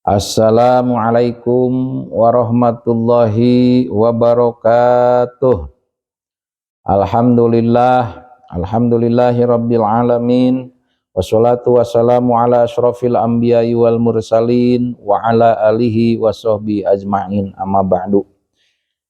Assalamualaikum warahmatullahi wabarakatuh. Alhamdulillah, alhamdulillahi rabbil alamin. Wassalatu wassalamu ala asyrafil anbiya'i wal mursalin wa ala alihi wa sahbihi ajma'in, amma ba'du.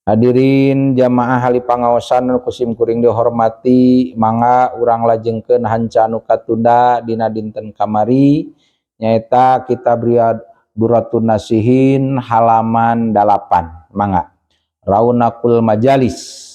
Hadirin jamaah ahli pangaosan nu ku sim kuring dihormati, mangga urang lajengkeun hanca nu katunda dina dinten kamari, nyaeta kitab Riyad Duratun Nasihin halaman 8. Mangga, Raunakul Majalis.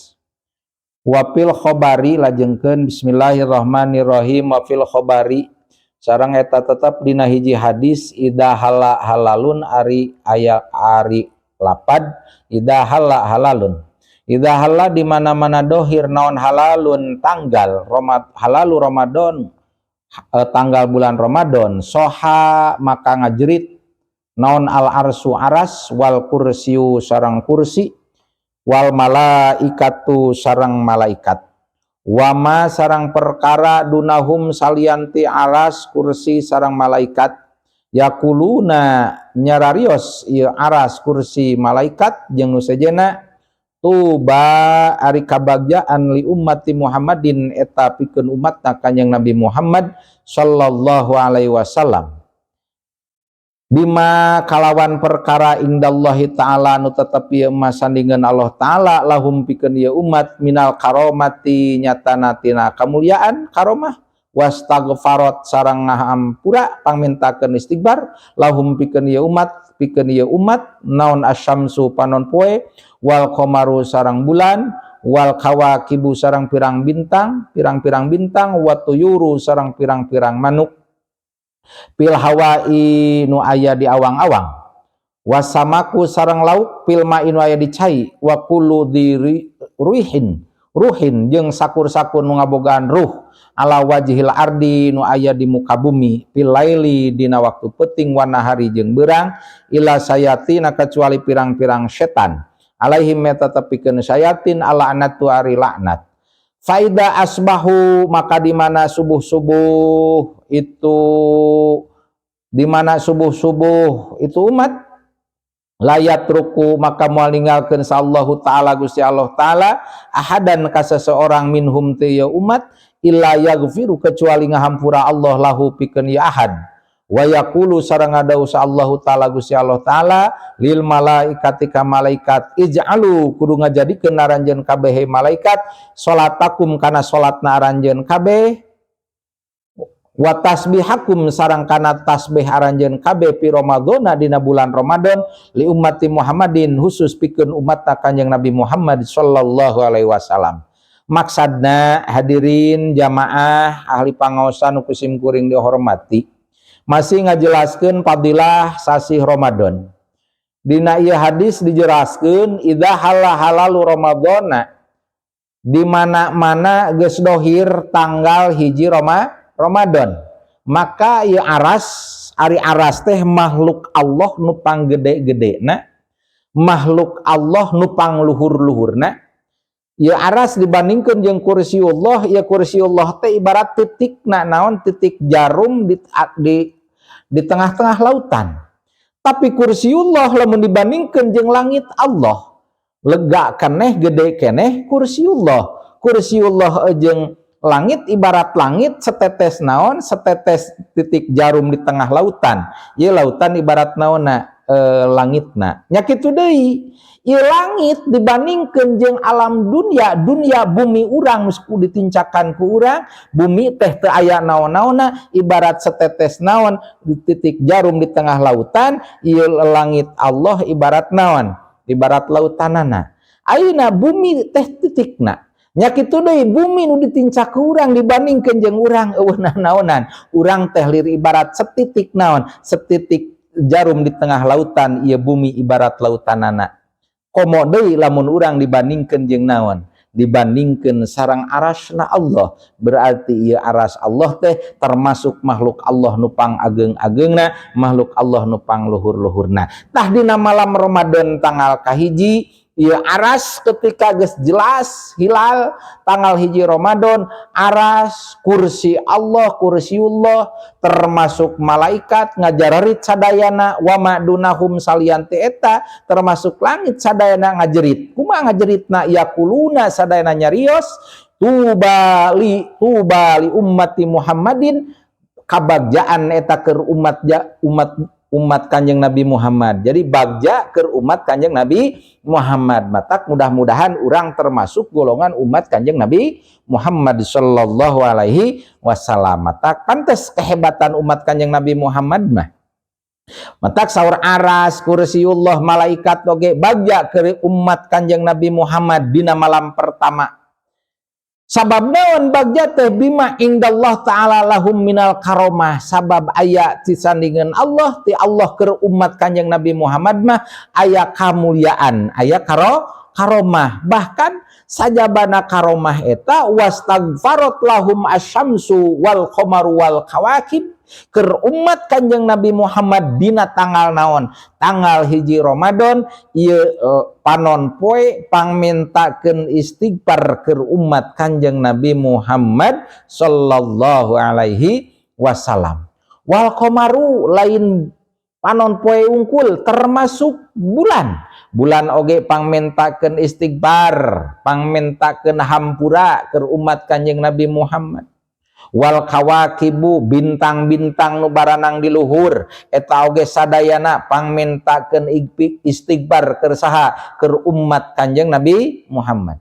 Wafil khobari, lajengkeun, bismillahirrahmanirrahim. Wafil khobari, sareng eta tetep dina hiji hadis, idza hala halalun, ari aya ari lapad idza hala halalun, idza hala di mana-mana dohir naon halalun tanggal Romad, halalu Ramadan, tanggal bulan Ramadan, soha maka ngajerit naon al arsu aras, wal kursiyu sareng kursi, wal malaikatu sareng malaikat, wama sareng perkara dunahum salianti aras, kursi sareng malaikat, yakuluna nyararios ieu aras, kursi, malaikat jeung nu sejenna, tuba ari kabagjaan li ummati Muhammadin eta pikeun umatna Kanjeng Nabi Muhammad sallallahu alaihi wasallam, bima kalawan perkara indallahi ta'ala nu tetep ieu sandingan Allah ta'ala, lahum pikeun ieu umat, minal karomati nyatana tina kamuliaan karomah, wastaghfarot sareng ngahampura pangmintakeun istighfar, lahum pikeun ieu umat, pikeun ieu umat naon asyamsu panon poe, wal qamaru sareng bulan, wal kawakibu sareng pirang bintang, pirang-pirang bintang, wa tuyuru sareng pirang-pirang manuk, fil hawai nu aya di awang-awang, wasamaku sareng lauk, fil ma'i nu aya di cai, wa kullu diri ruhin ruhin jeung sakur-sakur nu ngabogaan ruh, ala wajhil ardi nu aya di muka bumi, fil laili dina waktu peuting, wan nahari jeung beurang, illa sayatina kecuali pirang-pirang setan, alaihim eta tepikeun sayatin, alaknatu ari laknat. Faida asbahu maka di mana subuh-subuh itu, di mana subuh-subuh itu umat, layat ruku maka moal ninggalkeun sallahu taala Gusti Allah taala, ahadan ka seseorang, minhum ti umat, illa yaghfiru kecuali ngahampura Allah lahu pikeun ya ahad, wa yaqulu sareng ngadawuh Allahu taala Gusti Allah taala, lil malaikati ka malaikat, ij'alu kudu ngajadikeun aranjeun kabeh malaikat, salatakum kana salatna aranjeun kabeh, wa tasbihakum sareng kana tasbih aranjeun kabeh, fi Ramadhana dina bulan Ramadan, li ummati Muhammadin khusus pikeun umat Kanjeng Nabi Muhammad sallallahu alaihi wasallam. Maksadna, hadirin jamaah ahli pangaosan nu ku sim kuring dihormati, masih ngajelaskeun fadilah sasih Ramadan. Dina ieu hadis dijelaskeun idza hala halalu Ramadhana, di mana-mana geus dohir tanggal hiji Ramadan, maka ieu aras, ari aras teh makhluk Allah nu panggede-gedena, makhluk Allah nu pangluhur-luhurna. Ya aras dibandingkan jeung kursiullah, ya kursiullah teh ibarat titik na naon, titik jarum di tengah-tengah lautan. Tapi kursiullah lamun dibandingkan jeung langit Allah, lega keneh, gede keneh kursiullah. Kursiullah jeung langit ibarat langit setetes naon, setetes titik jarum di tengah lautan. Ya lautan ibarat naonna, langitna. Nya kitu deui. Ieu langit dibandingkan jeung alam dunia, dunia bumi urang nu ditincakan ku urang, bumi teh teu aya naon-naonna, ibarat setetes naon, di titik jarum di tengah lautan. Ieu langit Allah ibarat naon? Ibarat lautanana. Ayeuna bumi teh titikna. Nya kitu deui bumi nu ditincak ku urang dibandingkeun jeung urang euweuh naonan. Urang teh lir ibarat setitik naon? Setitik jarum di tengah lautan, ieu bumi ibarat lautanana. Komo deui lamun urang dibandingkeun jeung naon? Dibandingkeun sareng arasna Allah. Berarti ieu aras Allah teh termasuk makhluk Allah nu pang ageng-agengna, makhluk Allah nu pang luhur-luhurna. Tah, dina malam Ramadan tanggal kahiji Ieu aras ketika geus jelas hilal tanggal 1 Ramadan, aras, kursi Allah, kursiullah, termasuk malaikat ngajararit sadayana, wa madunahum salian ti eta, termasuk langit sadayana ngajerit. Kumaha ngajeritna? Yaquluna sadayana nyarios, tuba li, tuba li ummati Muhammadin, kabagjaan eta keur umat ja, umat umat Kanjeng Nabi Muhammad. Jadi bagja keur umat Kanjeng Nabi Muhammad. Matak mudah-mudahan urang termasuk golongan umat Kanjeng Nabi Muhammad sallallahu alaihi wasallam. Matak pantes kehebatan umat Kanjeng Nabi Muhammad mah. Matak saur aras, kursiullah, malaikat oge bagja keur umat Kanjeng Nabi Muhammad dina malam pertama. Sabab naon bagja teh? Bima indallah ta'ala lahum minal karomah, sabab aya tisandingan Allah ti Allah keur umat Kanjeng Nabi Muhammad mah aya kamuliaan, aya karomah. Bahkan sajabana karomah eta, wastagfarot lahum asyamsu wal qamaru wal kawakib, keur umat Kanjeng Nabi Muhammad dina tanggal naon, tanggal 1 Ramadan ieu, panon poe pangmintakeun istighfar keur umat Kanjeng Nabi Muhammad sallallahu alaihi wasallam. Wal qamaru, lain panon poe unggul, termasuk bulan. Bulan oge pangmintakeun istighfar, pangmintakeun hampura keur umat Kanjeng Nabi Muhammad. Wal kawakibu, bintang-bintang nu baranang di luhur eta oge sadayana pangmintakeun istighfar keur saha? Keur umat Kanjeng Nabi Muhammad.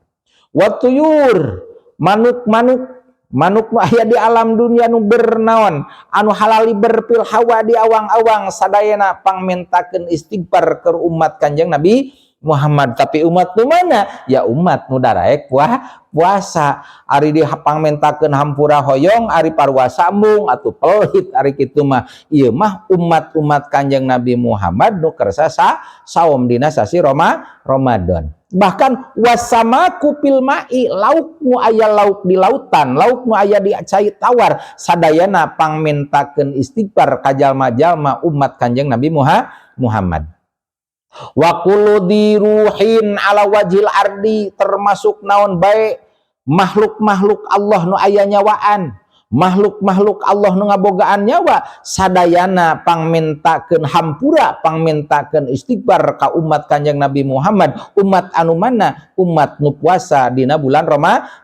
Wa tuyur, manuk-manuk, manuk nu aya di alam dunia nu bernaon, anu halaliber fil hawa di awang-awang, sadayana pangmintakeun istighfar keur umat Kanjeng Nabi Muhammad. Tapi umat nu mana ya? Umat nu daraek puasa. Ari di pangmentakeun hampura hoyong, ari paruasa embung, atuh pelit ari kitu mah. Ieu mah umat-umat Kanjeng Nabi Muhammad nu kersa saum dina sasi Ramadan. Bahkan wasamaku fil ma'i, lauk nu aya, lauk di lautan, lauk nu aya di cai tawar, sadayana pangmintakeun istighfar ka jalma-jalma umat Kanjeng Nabi Muhammad. Wa kullu ruhin ala wajhil ardi, termasuk naon bae, makhluk-makhluk Allah nu aya nyawaan, makhluk-makhluk Allah nu ngabogaan nyawa, sadayana pangmintakeun hampura, pangmintakeun istighfar ka umat Kanjeng Nabi Muhammad. Umat anu mana? Umat nu puasa dina bulan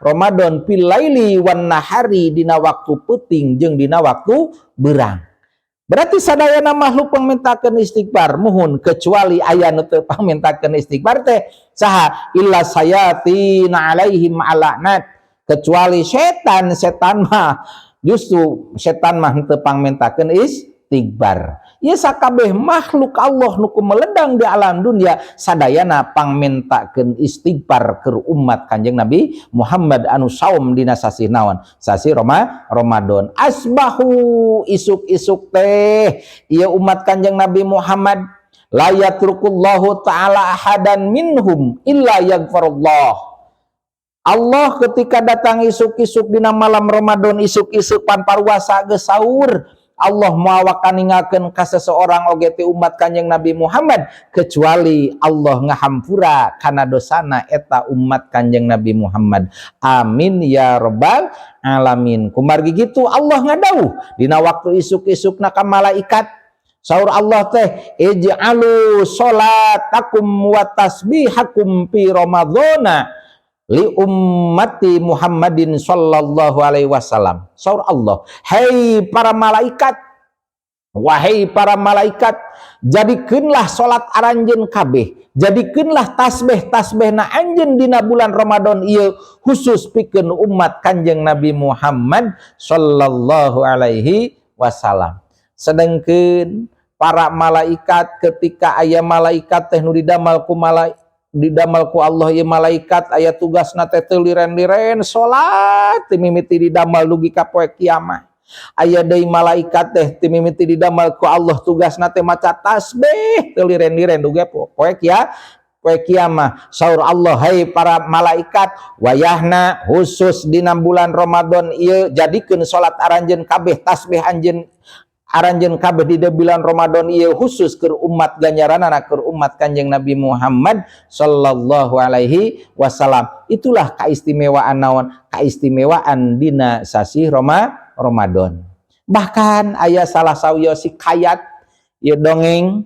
Ramadan, fil laili wan nahari, dina waktu peuting jeung dina waktu berang. Berarti sadayana makhluk pangmintakeun istighfar, muhun, kecuali aya nu teu pangmintakeun istighfar teh saha? Illa sayatin alaihim alaknat, kecuali setan. Setan mah justru, setan mah henteu pangmintakeun istighfar. Ieu sakabeh makhluk Allah nu meledang di alam dunia sadayana pangmintakeun istighfar keur umat Kanjeng Nabi Muhammad anu saum dina sasih naon, sasih Ramadan. Asbahu, isuk-isuk teh ieu umat Kanjeng Nabi Muhammad, la yatrukullahu ta'ala ahadan minhum illa yaghfarullah. Allah ketika datang isuk-isuk dina malam Ramadan, isuk-isuk pan paruasa geus sahur, Allah moal waka ninggalkeun ka seseorang oge ti umat Kanjeng Nabi Muhammad kecuali Allah ngahampura kana dosana eta umat Kanjeng Nabi Muhammad. Amin ya robbal alamin. Kumargi gitu Allah ngadauh dina waktu isuk-isuk ka malaikat. Saur Allah teh, ij'alu sholatakum wa tasbihakum fi ramadhana li ummati Muhammadin sallallahu alaihi wasallam. Saur Allah, "Hei para malaikat, wahai para malaikat, jadikeunlah salat aranjeun kabeh, jadikeunlah tasbih tasbihna anjeun dina bulan Ramadan ieu khusus pikeun umat Kanjeng Nabi Muhammad sallallahu alaihi wasallam." Sedengkeun para malaikat, ketika aya malaikat teh nu didamal ku malaikat, didamal ku Allah ieu malaikat aya tugasna teh teu liren-liren salat ti mimiti didamal dugi ka poe kiamat. Aya deui malaikat teh ti mimiti didamal ku Allah tugasna teh maca tasbih teu liren-liren dugi poe kiamat. Saur Allah, "Hai para malaikat, wayahna khusus dina bulan Ramadan ieu jadikeun salat aranjeun kabeh, tasbih anjeun Aranjeun kabeh di bulan Ramadan ieu khusus keur umat, ganjaranana keur umat Kanjeng Nabi Muhammad sallallahu alaihi wasallam. Itulah keistimewaan naon? Keistimewaan dina sasih Ramadan. Bahkan aya salah sawios hikayat ieu, dongeng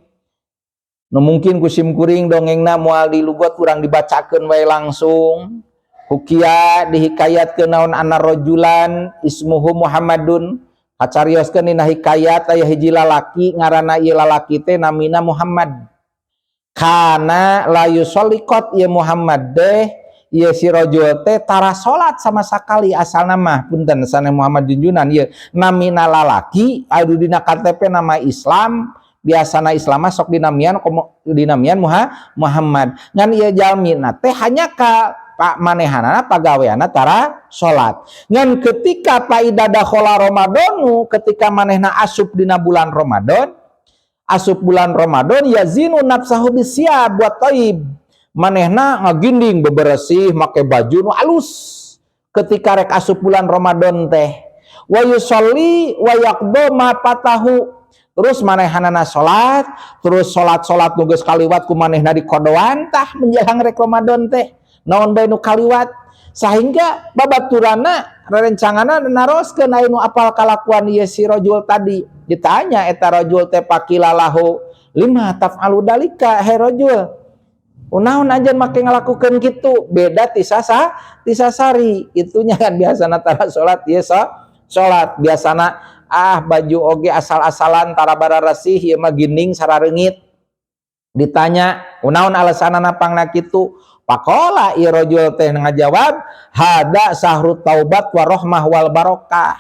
nu mungkin ku sim kuring dongengna moal dilugot, kurang dibacakeun wae langsung. Hukiya, dihikayatkeun naon, anna rajulan ismuhu Muhammadun. Kacarioskeun dina hikayat aya hiji lalaki, ngaranna ieu lalaki teh namina Muhammad. Kana la yusolli qat, ieu Muhammad deh, ieu si rajul teh tara salat sama sakali. Asalna mah punten sanes Muhammad Junjunan ieu, namina lalaki anu dina KTP nama Islam. Biasana Islam mah sok dinamian, komo dinamian Muhammad. Ngan ieu jalmina teh hanya ka pak manehanana pagaweana tara salat. Ngan ketika faidza dakhala Ramadanu, ketika manehna asup dina bulan Ramadan, asup bulan Ramadan, yazinu nafsahu bisiyab wa thaib, manehna ngaginding beberesih, make baju nu alus ketika rek asup bulan Ramadan teh. Wa yusolli wa yaqdo ma fatahu, terus manehanana salat, terus salat-salat nu geus kaliwat ku manehna dikodoan tah menjelang rek Ramadan teh, naon bae nu kaliwat, sehingga babaturana rerencanganna naroskeun aya nu apal kalakuan ieu si rajul tadi. Ditanya eta rajul teh, faqila lahu, lima taf'alu dalika, he rajul, kunaon anjeun make ngalakukeun kitu, beda ti sasa ti sasari itunya? Kan biasana tara salat, ieu so salat. Biasana ah baju oge asal-asalan, tara bararesih, ieu mah ginding sarareungit. Ditanya kunaon alasanana pangna kitu? Faqala, ieu rajul teh ngajawab, hadza syahrut taubat wa rahmah wal barokah,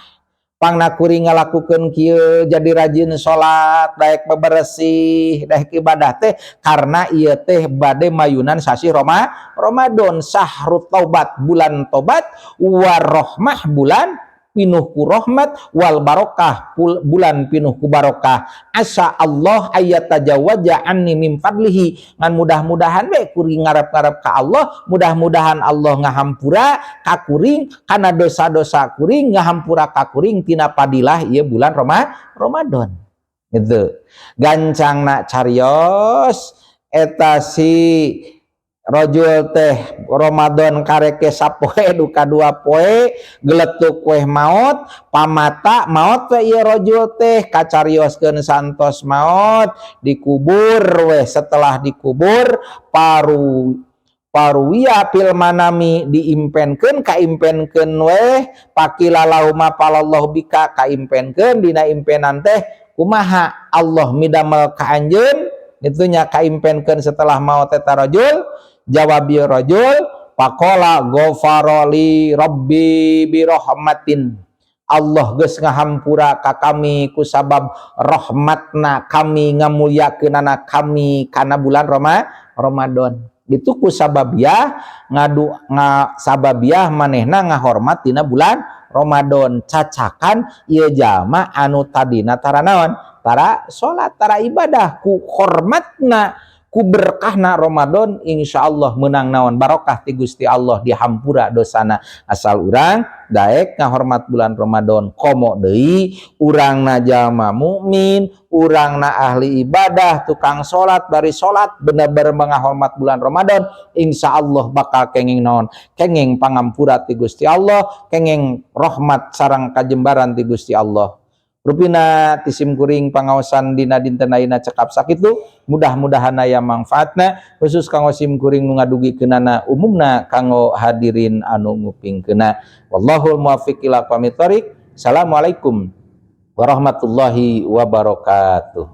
pangna kuring ngalakukeun kieu, jadi rajin salat, daek beberesih, daek ibadah teh karena ieu teh bade mayunan sasih Ramadan, syahrut taubat, bulan tobat, warahmah, bulan pinuh ku rahmat, wal barokah, bulan pinuh ku barokah. Asa Allah ayatajawaza anni min fadlihi, ngan mudah-mudahan we kuring ngarep-ngarep ka Allah, mudah-mudahan Allah ngahampura ka kuring kana dosa-dosa kuring, ngahampura ka kuring tina fadilah ieu bulan Ramadan gitu. Gancangna carios, eta si rojul teh Ramadan kareke sapoe duka 2 poe, geletuk weh maot. Famata, maot we ieu rojul teh. Kacarioskeun santos maot, dikubur weh. Setelah dikubur, faru'iya fil manami, diimpenkeun, kaimpenkeun weh. Faqila lahu ma fa'alallahu bika, kaimpenkeun dina impenan teh kumaha Allah midamel ka anjeun itunya. Kaimpenkeun setelah maot eta rajul, jawab ieu rajul, faqala ghafarali rabbi birahmatin, Allah geus ngahampura ka kami ku sabab rahmatna kami, ngamulyakeunana kami kana bulan Ramadan itu. Ku sababiah ngadu nga sababiah manehna ngahormat dina bulan Ramadan. Cacakan ieu jalma anu tadina tara naon, tara salat, tara ibadah, ku hormatna, ku berkahna Ramadan, insyaallah menang naon, barokah ti Gusti Allah, dihampura dosana, asal urang daek ngahormat bulan Ramadan. Komo deui urangna jalma mukmin, urangna ahli ibadah, tukang salat, bari salat, bener-bener mengahormat bulan Ramadan, insyaallah bakal kenging naon, kenging pangampura ti Gusti Allah, kenging rahmat sareng kajembaran ti Gusti Allah. Rupina ti sim kuring pangaosan dina dinten ayeuna cekap sakitu, mudah-mudahan aya manfaatna khusus kanggo sim kuring nu ngadugikeunana, umumna kanggo hadirin anu ngupingkeuna. Wallahul muwaffiq ila aqwamit thoriq. Assalamualaikum warahmatullahi wabarakatuh.